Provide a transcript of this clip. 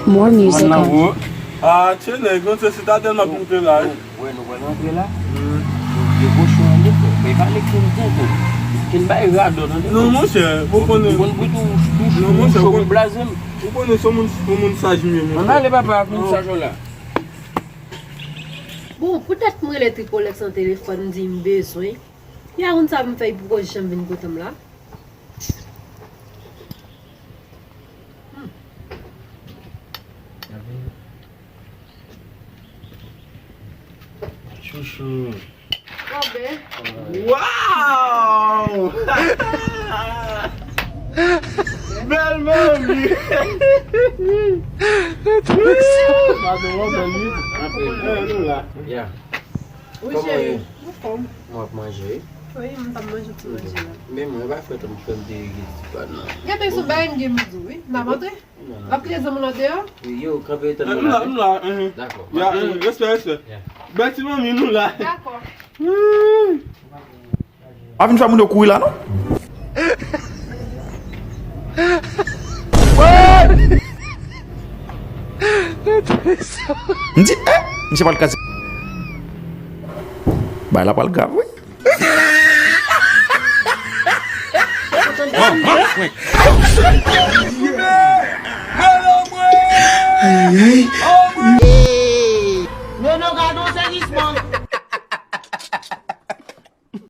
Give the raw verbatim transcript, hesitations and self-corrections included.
More music on. Ah, tchele, konn se sitadèl m ap moute la, wi. Wè, nou pral rantre la. Yo kochon an, men pale krim tenten. Krim bay radò, tande. Non, monchè, ou konnen. Ou konn boutou, non, monchè, ou blaze m. Ou konnen se yon moun, yon moun saj m ye, monchè. Ann ale, papa, ak moun saj ou la. Bon, poutèt m rele Tripolex nan telefòn, m di m bezwen. Yawoun sa m fè, li poko janm vin kote m la. Hmm. Chouchou. Kobe. Wow! Bèl manmi! Pardon, bèl wi. Eh, nou la. Yeah. Wi, cheri. Ou fòm? Mwen ap manje. Wi, m t ap manje ti manje la. Men mwen pa fè tan m fè m te rege ti pa nan. Gade sou bagay m gen m di w, wi. N ap antre? L ap kite zanmi w nan deyò? Wi, yo, kanpe tann mwen la. M la, m la. Dakò. Ya, respè, respè. Bèl ti manmi, nou la. Dakò. Pa vin fè moun yo kouri la, non. M di, eh, misye pral kraze. Bagay la pral grav, wi. Ay, ay, ay.